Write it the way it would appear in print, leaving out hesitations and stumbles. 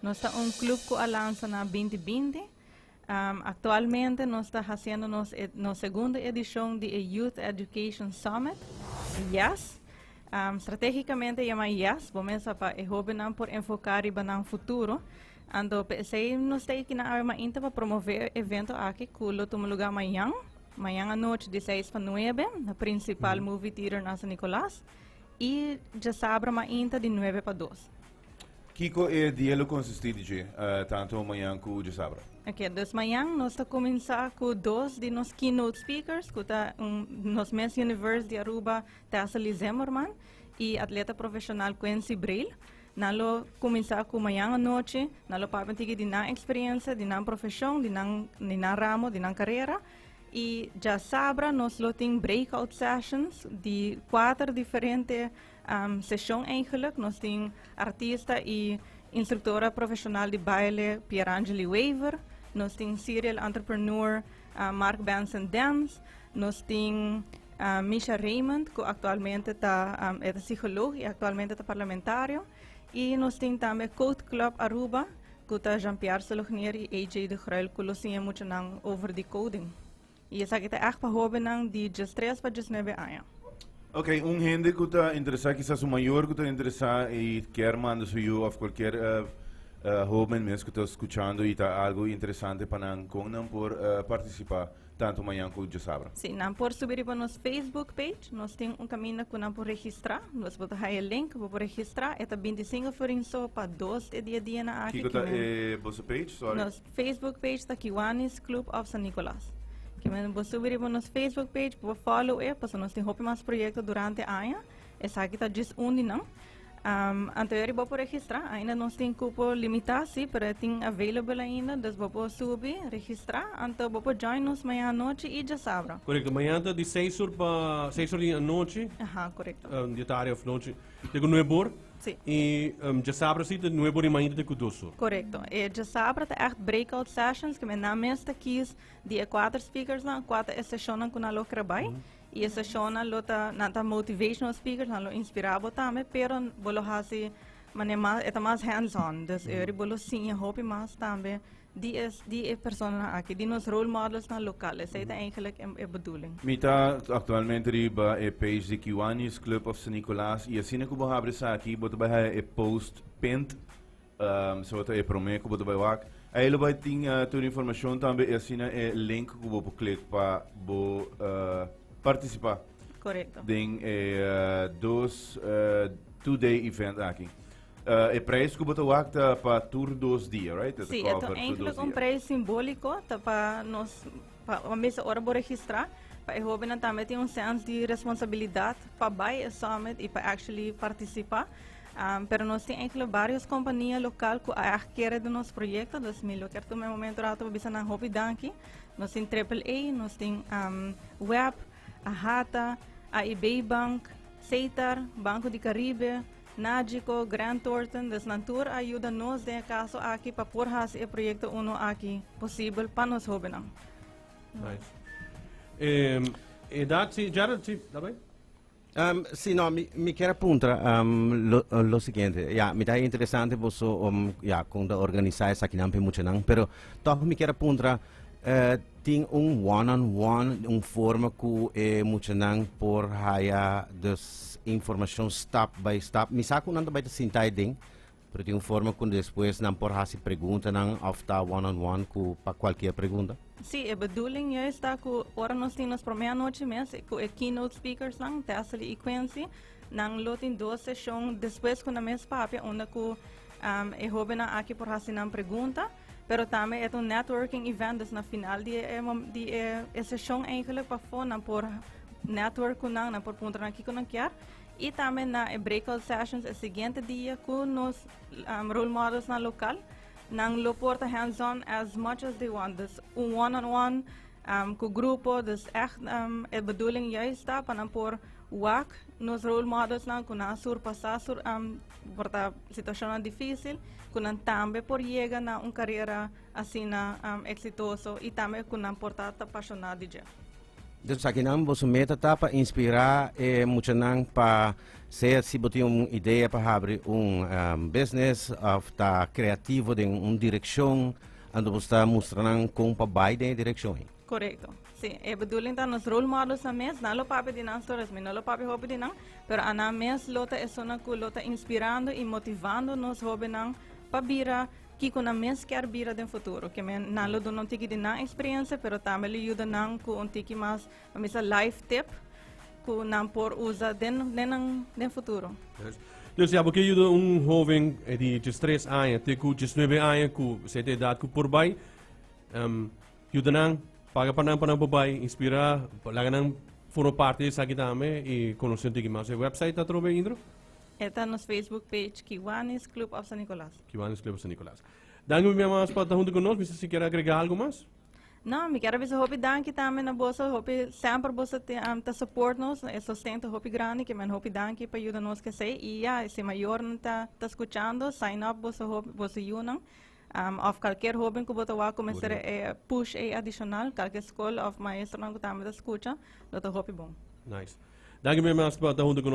Nos ta un club cu a lansa na 2020. Actualmente nos ta haciendo nos segundo edicion di e Youth Education Summit, YES. Strategicamente yama YES, bo mesa pa e hobennan por enfoca riba nan futuro. Anto p'esey nos ta aki na awe mainta pa promove e evento aki cu lo tuma lugar mañan, mañan anochi di 6 pa 9 na Principal Movie Theater na San Nicolas y djasabra mainta di 9 pa 2. Kiko e dia lo consisti di dje, tanto mañan cu djasabra? Ok, dus mañan nos ta cuminsa cu dos di nos keynote speakers, cu ta un, nos Miss Universe di Aruba, Thessaly Zimmerman, y atleta profesional Quincy Bril. Nan lo cuminsa cu mañan anochi, nan lo papia un tiki di nan experiencia, di nan profesion, di nan ramo, di nan carera. Y djasabra nos lo tin breakout sessions di cuater diferente sesion eigenlijk. Nos tin artista y instructora profesional di baile Pierangeli Weaver. Nos tin serial entrepreneur Mark Benson Dance. Nos tin Misha Raymond, cu actualmente ta e psicologo y actualmente ta parlamentario. Y nos tin tambe Code Club Aruba, cu ta Jean-Pierre Solognier y AJ de Gruil, cu lo siña mucho nan over di coding. Y esaki ta echt pa hobennan di 13 pa 19 aña. Ok, un hende cu ta interesa, kisas un mayor cu ta interesa y kier manda su yiu of cualkier hoben mes cu ta scuchando y ta algo interesante pa nan, con nan por participa tanto mañan cu djasabra? Si, nan por subi riba nos Facebook page, nos tin un camino cu nan por registra, nos por haya link, bo por registra, e ta 25 florin so pa 2 dia na aki. Kiko ta e boso page? Sorry. Nos Facebook page ta Kiwanis Club of San Nicolas. Kiermen bo subi riba nos Facebook page, bo follow e, pasobra nos tin hopi mas proyecto durante aña. Esaki ta just un di nan. Anto bo por registra, ainda nos tin cupo limita, si, pero tin available ainda, dus bo por subi, registra, anto bo por join nos mañan anochi y djasabra. Correcto, mañan ta di 6 or pa 6 or di anochi. Aha, correcto. Di tardi of nochi. Te cu 9 or. Si. Y djasabra si, te 9 or di mainta te cu 2 or. Correcto. E djasabra ta echt breakout sessions, kiermen nan mes ta kies di e cuater speakers nan, cuater e sessionnan cu nan lo kier bay. Y e sessionnan lo ta, nan ta motivational speakers, nan lo inspira bo tambe, pero bo lo hasi mane mas, e ta mas hands-on. Dus mm bo lo siña hopi mas tambe di e persona aki, di nos role models nan local. Esey ta eigenlijk e bedoeling. Mi ta actualmente riba e page di Kiwanis Club of San Nicolas y asina cu bo habri esaki, bo ta bay haya e post pinned, so ta e prome cu bo ta bay wak. Ahí lo bay tin tur informacion tambe y asina e link cu bo por click pa bo participa den e 2-day event aki. E prijs cu bo ta wak ta pa tur 2 dia, right? Si, e ta eigenlijk un prijs simbolico, ta pa nos, pa mesa ora bo registra, pa e hobennan tambe tin un sense di responsabilidad pa bay e summit y pa actually participa. Pero nos tin eigenlijk varios compania local cu a echt kere den nos proyecto, dus mi lo kier tuma e momento rato pa bisa nan hopi danki. Nos tin Triple A, nos tin Web, Ahata, AIB Bank, Setar, Banco di Caribe, Nagico, Grant Thornton, dus nan tur a yuda nos den e caso aki pa por haci e proyecto uno aki posibel pa nos hobennan. Nice. Edad, si, Gerald, si, da bay? Si, no, mi kier puntra lo siguiente. Ja, mi ta interesante boso ja, con ta organisa esakinan pe muchanan, pero toch mi kier puntra, tin un one-on-one, un forma cu e muchanan por haya dus informacion stap by stap? Mi sa cu nan ta bay ta sinta ahí den, pero tin un forma cu despues nan por haci preguntanan of ta one-on-one cu pa cualkier pregunta? Si, e bedoeling juist ta cu ora nos tin nos prome anochi mes, cu e keynote speakers nan, Thessaly y Quincy, nan lo tin dos sesion despues cu nan mes papia, unda cu e hobennan aki por haci nan pregunta, pero tambe e ta un networking event, dus na final di e sesion eigenlijk pafo nan por network cu nan, nan por puntra nan kico nan kier, y tambe na e breakout sessions e siguiente dia cu nos role models nan local, nan lo por ta hands-on as much as they want. Dus un one-on-one cu grupo, dus echt e bedoeling juist ta pa nan por wak nos role models nan cu nan a surpasa por ta situacionnan dificil, cu nan tambe por yega na un carera asina exitoso y tambe cu nan por ta apasiona di dje. Dus akinan boso meta ta pa inspira e muchanan pa sea si bo tin un idea pa habri un business of ta creativo den un direccion, anto bo ta mustra nan con pa bay den e direccion ey. Correcto. Si, e bedoeling ta nos role models nan mes, nan lo papia di nan stories, mi no lo papia hopi di nan, pero anan mes lo ta esona cu lo ta inspirando y motivando nos hobennan pa bira kico nan mes kier bira den futuro. Kemen nan lo duna un tiki di nan experiencia, pero tambe lo yuda nan cu un tiki mas, pa mi sa, life tip cu nan por usa den futuro. Dus ja, porque yuda un hoben di 13 aña te cu 19 aña cu ta edad cu por bay, yuda nan, paga pa nan por bay, inspira, laga nan forma parti di esaki tambe y conoce un tiki mas. E website ta trobe, Indro? E ta nos Facebook page, Kiwanis Club of San Nicolas. Kiwanis Club of San Nicolas. Danki mas pa ta hunto cu nos. Si kier agrega algo mas? No, mi kier bisa hopi danki tambe na boso, hopi semper boso ta support nos, e sustento hopi grandi, kemen hopi danki pa yuda nos crece. Y ja, si mayornan ta scuchando, sign up boso hopi, boso yiunan. Of cualkier hoben cu bo ta wak cuminsa push e adicional, cualkier school of maestro nan cu tambe ta scucha, lo ta hopi bon. Nice. Danki mas pa ta hunto cu nos.